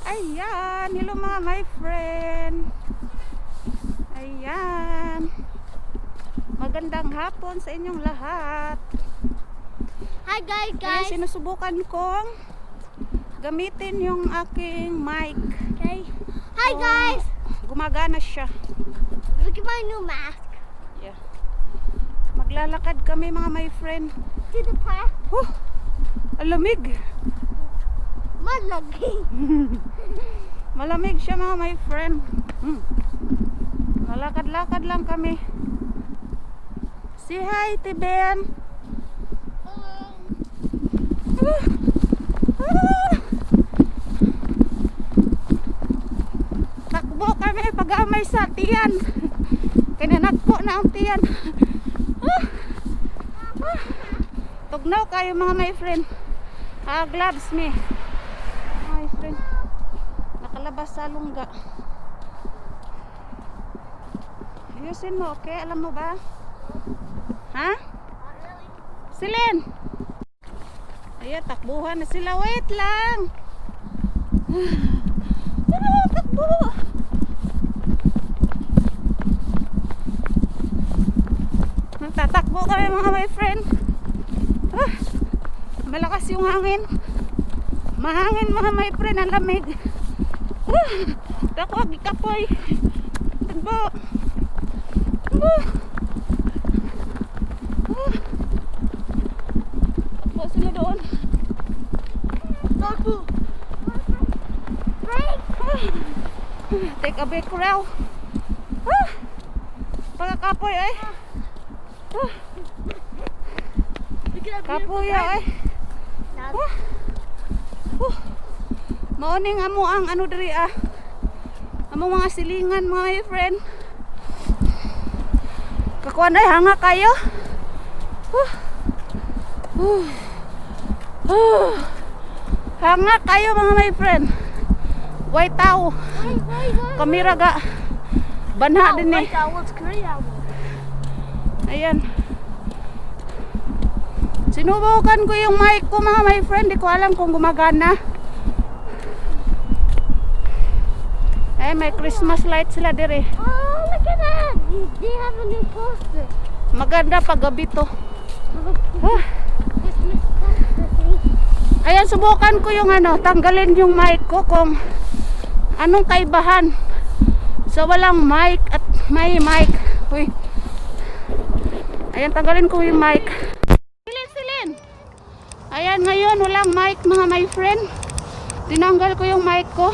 Ayan, hello mga my friend. Ayan. Magandang hapon sa inyong lahat. Hi guys, Ayan, guys. Sinusubukan kong gamitin yung aking mic. Okay. Hi Oh, guys. gumagana siya. Look at my new mask. Yeah. Maglalakad kami, mga my friend. To the park. Huh, ang lamig. Malagi. Malamig siya, mga my friend. Malakad-lakad lang kami. Say hi, Tiben. Ah! Ah! Takbo kami pag-amay sa tiyan. Kinanagpo na ang tiyan. Ah! Ah! Tugnaw kayo, mga my friend. Ah, gloves me. My friend. Nakalabas sa lungga. Ayusin mo, okay? Alam mo ba? Ha? Silin! Ayan, takbuhan na sila. Wait lang! Pero, takbo! Nagtatakbo kami, mga my friend. Ah, malakas yung hangin. Mahangin, mga my friend, ang lamig. Ah, takbo, kapoy. Takbo. Takbo. Ah. Takbo sila doon. Takbo. Break. Take a break raw. Ah! Pagkakapoy ay. Ah, Look at that. Kapoy ay. Ah. Mao ning amo ang ano diri ah. Amo mga silingan, mga my friend. Kakuan ay, hanga kayo. Huh. Huh. Huh. Hanga kayo, mga my friend. Way tao. Wait, wait, wait. Kamera ga. Banha din eh. White owl, it's gray owl. Ayan. Sinubukan ko yung mic ko, mga my friend. Di ko alam kung gumagana. Ay, may Christmas light sila dire. Oh, look at that. They have a new poster. Maganda pag gabi to. Ah. Christmas poster thing. Ayan, subukan ko yung ano, tanggalin yung mic ko kung anong kaibahan sa walang mic at may mic. Uy. Ayan, tanggalin ko yung mic. Silin, silin. Ayan, ngayon walang mic, mga my friend. Tinanggal ko yung mic ko.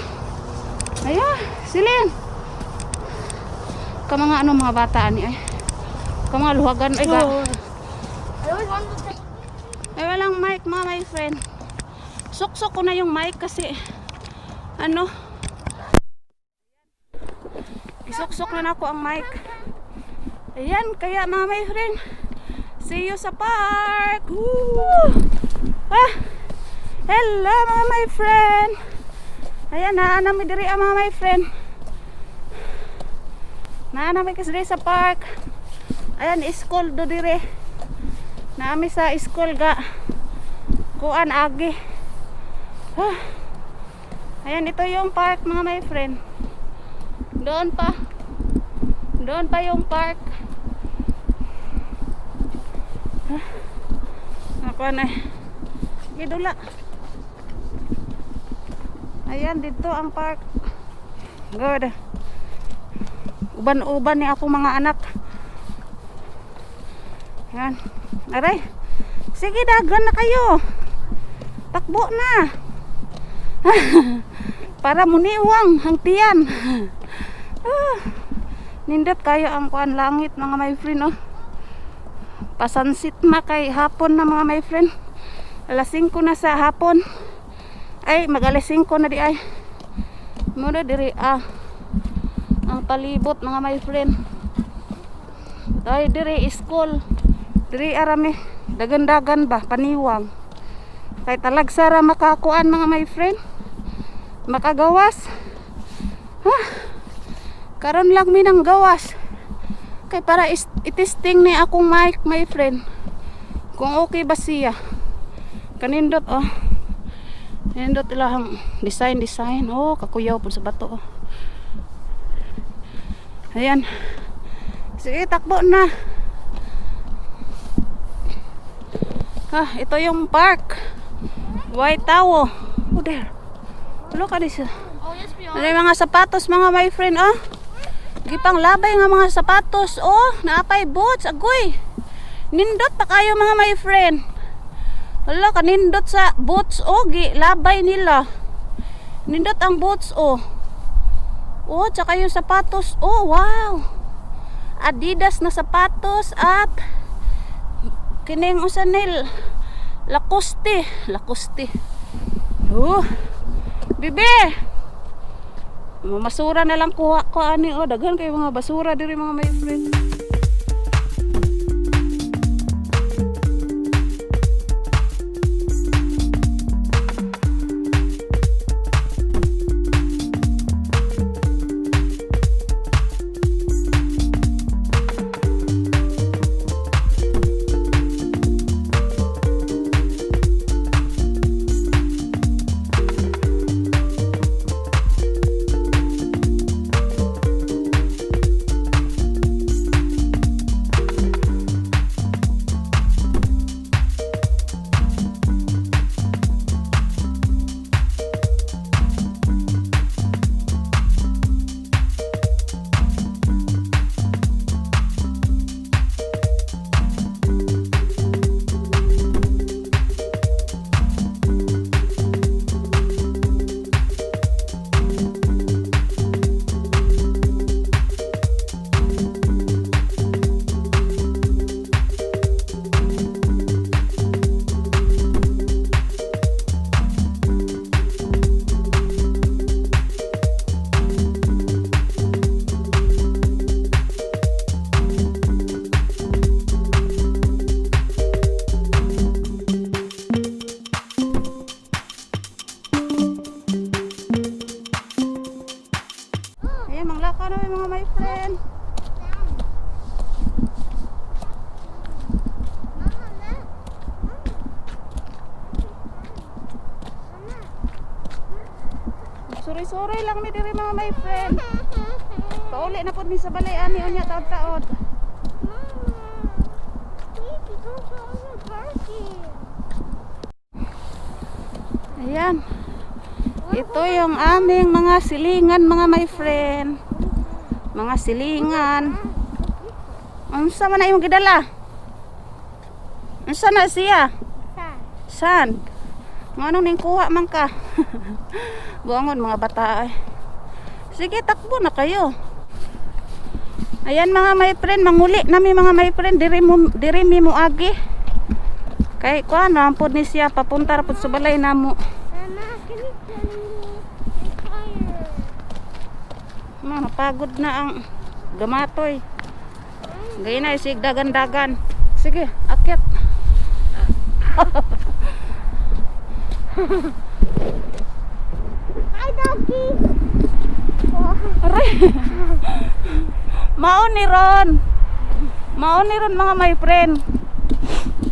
Ayan, silin. Ka mga ano mga bata ani ay. Ka mga luhagan ay ga. I always wanted to. Ay, walang mic, mga my friend. Suksok ko na yung mic kasi ano, isuksok na nako ang mic. Ayan, kaya mga my friend, see you sa park. Woo! Ah, hello, mga my friend. Ayan, naa nami diri ah, mga my friend. Naa nami kasi diri sa park. Ayan, school do dire. Naa mi sa school ga. Kuan agi. Ah. Ayan, ito yung park, mga my friend. Doon pa. Doon pa yung park. Ah. Ako na. Gidula. Ayan, dito ang park. Good. Uban-uban ni ako mga anak. Ayan. Aray. Sige, dagan na kayo. Takbo na. Para muniwang ang tiyan. Ah, nindot kayo ang kuan langit, mga my friend, oh. Pa-sunset na kay hapon na, mga my friend. Alas 5 na sa hapon. Ay, mag alas 5 na di ay. Muna diri ah. Ang palibot, mga my friend. Ay, diri school. Diri arami dagan-dagan ba paniwang. Kay talagsa ra makakuan, mga my friend. Makagawas. Ha? Karon lang mi nang gawas. Kay para itesting ni akong mic, my friend. Kung okay ba siya. Kanindot oh. Nindot ilahang design design. Oh, kakuyaw po sa bato. Oh. Ayan. Sige, takbo na. Ah, ito yung park. Waitawo. Oh, there. Look at this. Oh, yes, we Ano yung mga sapatos, mga my friend, oh. Gipang labay nga mga sapatos, oh. Naapay boots, agoy. Nindot pa kayo, mga my friend. Wala ka nindot sa boots, oh. Gi, labay nila. Nindot ang boots, oh. Oh, tsaka yung sapatos, oh, wow. Adidas na sapatos at kining usa nil Lacoste, Lacoste. Oh. Bibi. Masura na lang kuha ko ani, oh, daghan kay mga basura diri, mga my friend. Ayan, manglakaw na mga my friend. Mama, look. Mama. Suri-suri lang mi diri, mga my friend. Pauli na pud mi sa balay ani unya taod-taod. Mama. Please go to the parking. Ayan. Ito yung aming mga silingan, mga my friend. Mga silingan. Unsa man na imong gidala? Unsa na siya? Saan? Saan? Ngano ning kuha man ka? Buangon mga bata ay. Sige, takbo na kayo. Ayan, mga my friend, manguli nami, mga my friend, diri mo diri mi moagi. Kay kuan na pud ni siya, papunta ra pud sa balay namo. Mama, can you tell me? I'm tired. Ma, napagod na ang gamatoy. Gayun na, sig dagan-dagan. Sige, akyat. Hi, doggy. Aray. Mao ni ron. Mao ni ron, mga my friend.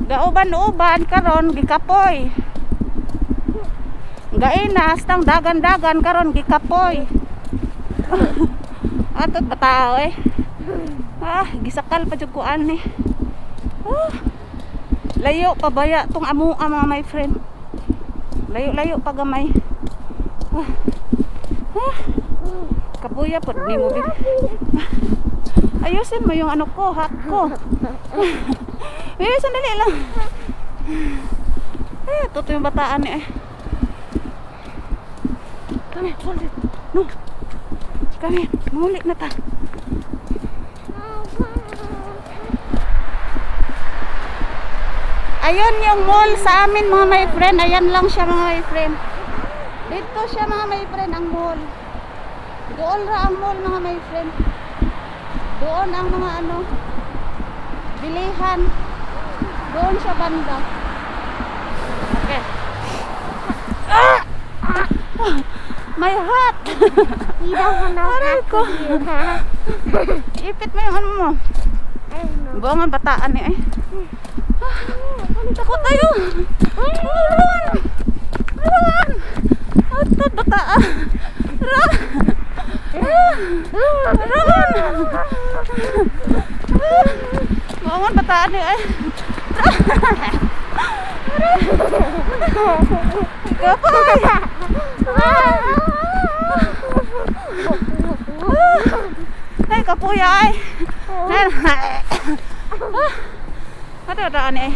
Gauban-uban karon gikapoy. Gaina hastang dagan-dagan karon gikapoy. Atot batao eh. Ah, gisakal pa jud ko ani. Ah, layo pa baya tong amoa, mga my friend. Layo-layo pa gamay. Ah. Ah. Kapuya pod nimo, bib. Ayusin mo yung ano ko, hat ko. Eh, sandali lang. Eh, ito yung bataan eh. Come here, hold it. No. Come here, muli na ta. Oh, wow. Ayun yung mall sa amin, mga my friend. Ayan lang siya, mga my friend. Dito siya, mga my friend, ang mall. Doon ra ang mall, mga my friend. Doon ang mga ano, bilihan. Doon siya banda. Okay. Ah! Ah! My hat! You don't want no Aray hat ko. with you, huh? Ipit mo yung ano mo. I don't know. Buangan bataan eh. Ah, takot tayo. Run! Run! Ato, bata. Run! Run! Maungon bataan ni ay. Kapoy! Ay, kapuya ay. Ano daan eh?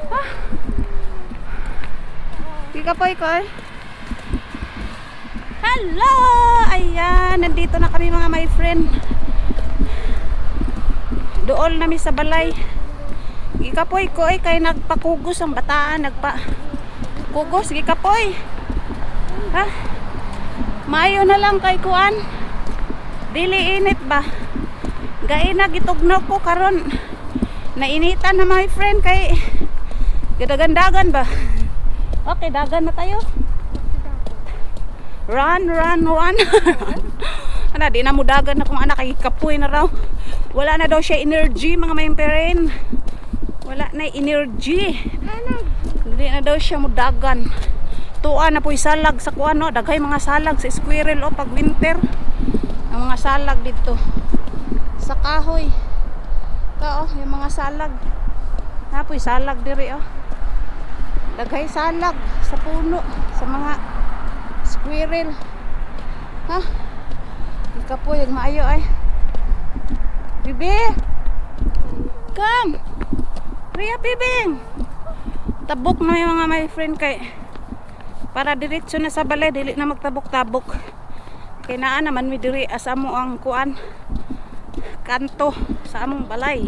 Ah. Di kapoy ko ay. Hello! Ayan, nandito na kami, mga my friend. Dool nami sa balay. Gikapoy ko ay kay nagpakugos ang bataan, nagpa kugos gikapoy. Ha? Maayo na lang kay kuan. Dili init ba? Gaina gitugnaw ko karon. Nainitan na, my friend, kay gadagandagan ba? Okay, dagan na tayo. Run, run, run. Ana, di na mo dagan na kung anak ay kapoy na raw. Wala na daw siya energy, mga my friend. Wala na energy. Hindi na daw siya mudagan. Tuwa na po'y salag sa kuan no. Daghay mga salag sa squirrel o pag winter. Ang mga salag dito. Sa kahoy. Ka oh, yung mga salag. Na po'y salag diri oh. Daghay salag sa puno, sa mga squirrel. Ha? Ikapoy, maayo ay. Bibi! Come! Ria, Bibing! Tabok na yung mga my friend kay para diretso na sa balay, dili na magtabok-tabok. Kay naa naman mi diri asa mo ang kuan kanto sa among balay.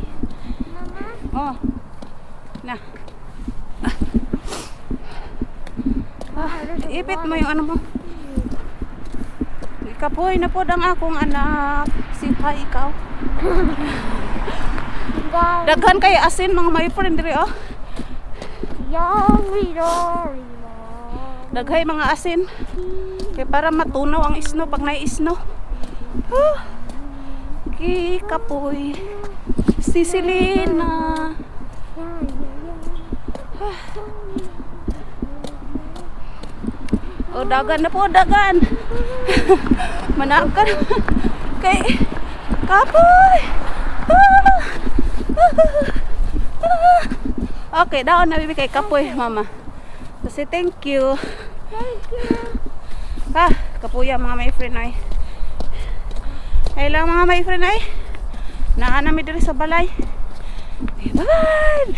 Mama, Oh. Na. Ah, ipit mo yung ano mo. Ikapoy na po ang akong anak. Si hi ikaw. Wow. Daghan kay asin, mga my friend, diri oh. Yummy, yummy. Daghay mga asin. Kay para matunaw ang snow pag nai-snow. Oh. Kikapoy. Si Selena. Oh, dagan na po, dagan. Managan. Kay kapoy. Ah! Ah! Okay, daon na bibi kay kapoy, mama. Kasi thank you. Thank you. Ah, kapuya, mga my friend ay. Ay lang, mga my friend ay. Naa nami diri sa balay. Bye-bye.